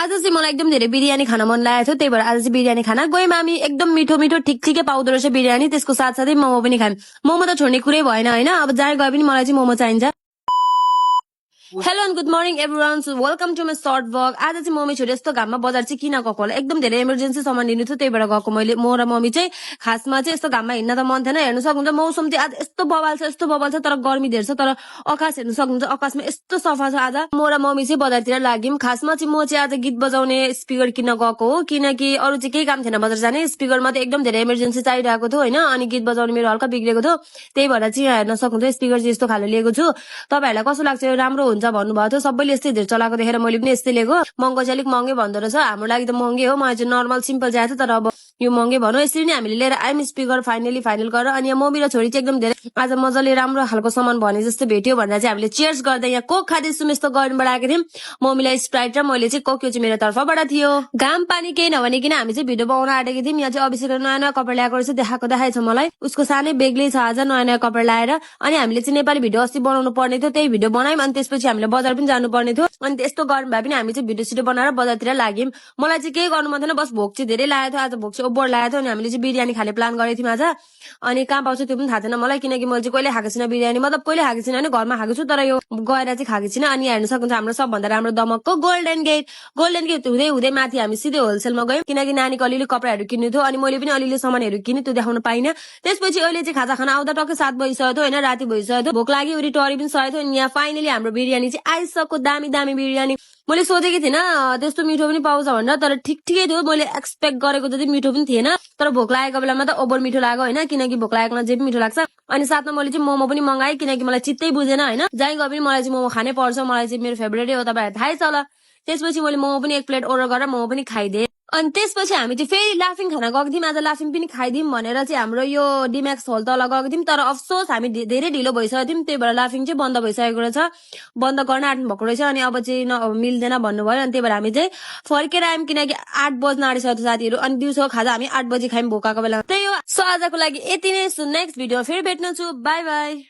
आज चाहिँ मलाई एकदम धेरै बिरयानी खान मन लागेको थियो, त्यही भएर आज चाहिँ बिरयानी खाना गयौँ हामी। एकदम मिठो मिठो ठिक ठिकै पाउँदो रहेछ बिरयानी। त्यसको साथसाथै मोमो पनि खायौँ। मोमो त छोड्ने कुरै भएन होइन, अब जहाँ गए पनि मलाई चाहिँ मोमो चाहिन्छ। Hello and good morning everyone, so welcome to my short vlog. आज चाहिँ मम्मी छोरी यस्तो घाममा बजार चाहिँ किन गएको होला, एकदम धेरै इमर्जेन्सी सामान लिनु थियो, त्यही भएर गएको मैले। म र मम्मी चाहिँ खासमा चाहिँ यस्तो घाममा हिँड्न त मन थिएन। हेर्नु सक्नुहुन्छ मौसम चाहिँ आज यस्तो बवाल छ, यस्तो बवाल छ, तर गर्मी धेरै छ। तर आकाश हेर्नु सक्नुहुन्छ, आकाशमा यस्तो सफा छ। आज म र मम्मी चाहिँ बजारतिर लाग्यौँ। खासमा चाहिँ म चाहिँ आज गीत बजाउने स्पिकर किन्न गएको हो, किनकि अरू चाहिँ केही काम थिएन बजार जाने। स्पिकरमा त एकदम धेरै इमर्जेन्सी चाहिरहेको थियो होइन, अनि गीत बजाउने मेरो हल्का बिग्रेको थियो, त्यही भएर चाहिँ हेर्न सक्नुहुन्छ स्पिकर चाहिँ यस्तो खाले लिएको छु। तपाईँहरूलाई कस्तो लाग्छ, यो राम्रो हुन्छ भन्नुभएको थियो, सबैले यस्तै धेरै चलाएको देखेर मैले पनि यस्तै लिएको। महँगो चाहिँ अलिक महँगै भन्दो रहेछ, हाम्रो लागि त महँगै हो, मलाई चाहिँ नर्मल सिम्पल चाहिएको थियो, तर अब यो महँगै भनौँ। यसरी नै हामीले लिएर आयौँ स्पिकर फाइनल गरेर। अनि यहाँ मम्मी र छोरी चाहिँ एकदम धेरै आज मजाले राम्रो खालको सामान भने जस्तो भेट्यो भनेर चाहिँ हामीले चियर्स गर्दै यहाँ कोक खाँदैछौँ। यस्तो गर्मीबाट आएको थियौँ, मम्मीलाई स्प्राइट र मैले चाहिँ कोक, यो चाहिँ मेरो तर्फबाट थियो। घाम पानी केही नभनिकन हामी चाहिँ भिडियो बनाउन आँटेको थियौँ। यहाँ चाहिँ अभिषेकले नयाँ नयाँ कपडा ल्याएको रहेछ, देखाएको छ मलाई। उसको सानै बेग्लै छ आज नयाँ नयाँ कपडा ल्याएर। अनि हामीले चाहिँ नेपाली भिडियो अस्ति बनाउनु पर्ने थियो, त्यही भिडियो बनायौँ। अनि त्यसपछि हामीले बजार पनि जानु पर्ने थियो, अनि त्यस्तो गर्नु भए पनि हामी चाहिँ भिडियो सिडियो बनाएर बजारतिर लाग्यौँ। मलाई चाहिँ केही गर्नु मन थिएन, बस भोक चाहिँ धेरै लागेको थियो, आज भोक चाहिँ ओभर लागेको थियो। अनि हामीले चाहिँ बिरयानी खाने प्लान गरेको थियौँ आज। अनि कहाँ पाउँछ त्यो पनि थाहा थिएन मलाई, किनकि मैले चाहिँ कहिले खाएको छैन बिरयानी, मतलब कहिले खाएको छैन भने घरमा खाएको छु, तर यो गएर चाहिँ खाएको छैन। अनि हेर्नु सक्नुहुन्छ हाम्रो सबभन्दा राम्रो दमकको गोल्डन गेट हुँदै हुँदै माथि हामी सिधै होलसेलमा गयौँ, किनकि नानीको अलिअलि कपडाहरू किन्नु थियो। अनि मैले पनि अलिअलि सामानहरू किने, त्यो देखाउन पाइनँ। त्यसपछि अहिले चाहिँ खाजा खाना आउँदा टक्कै 7 बजिसकेको थियो होइन, राति भइसकेको थियो, भोक लाग्यो, उरी टरी पनि सकेको थियो। अनि यहाँ फाइनली हाम्रो बिरयानी चाहिँ आइसक्यो, दामी दामी बिरयानी। मैले सोचेकी थिएन त्यस्तो मिठो पनि पाउँछ भनेर, तर ठिक ठिकै थियो। मैले एक्सपेक्ट गरेको जति मिठो पनि थिएन, तर भोक लागेको बेलामा त ओभर मिठो लाग्यो होइन, किनकि भोक लागेकोमा जे पनि मिठो लाग्छ। अनि साथमा मैले चाहिँ मोमो पनि मगाएँ, किनकि मलाई चित्तै बुझेन होइन, जहीँ गए पनि मलाई चाहिँ मोमो खानै पर्छ, मलाई चाहिँ मेरो फेभरेटै हो, तपाईँलाई थाहै छ होला। त्यसपछि मैले मोमो पनि 1 प्लेट अर्डर गरेर मोमो पनि खाइदिएँ। अनि त्यसपछि हामी चाहिँ फेरि लाफिङ खाना गएको थियौँ। आज लाफिङ पनि खाइदिउँ भनेर चाहिँ हाम्रो यो डिम्याक्स हल तल गएको थियौँ, तर अफसोस हामी धेरै ढिलो भइसकेको थियौँ, त्यही भएर लाफिङ चाहिँ बन्द भइसकेको रहेछ, बन्द गर्न आँट्नु भएको रहेछ। अनि अब चाहिँ मिल्दैन भन्नुभयो, अनि त्यही भएर हामी चाहिँ फर्केर आयौँ, किनकि 8 बज्न आँटिसकेको थियो साथीहरू। अनि दिउँसोको खाजा हामी 8 बजी खायौँ भोकाको बेला। त्यही हो, सो आजको लागि यति नै। सो नेक्स्ट भिडियो फेरि भेट्नु छु, बाई बाई।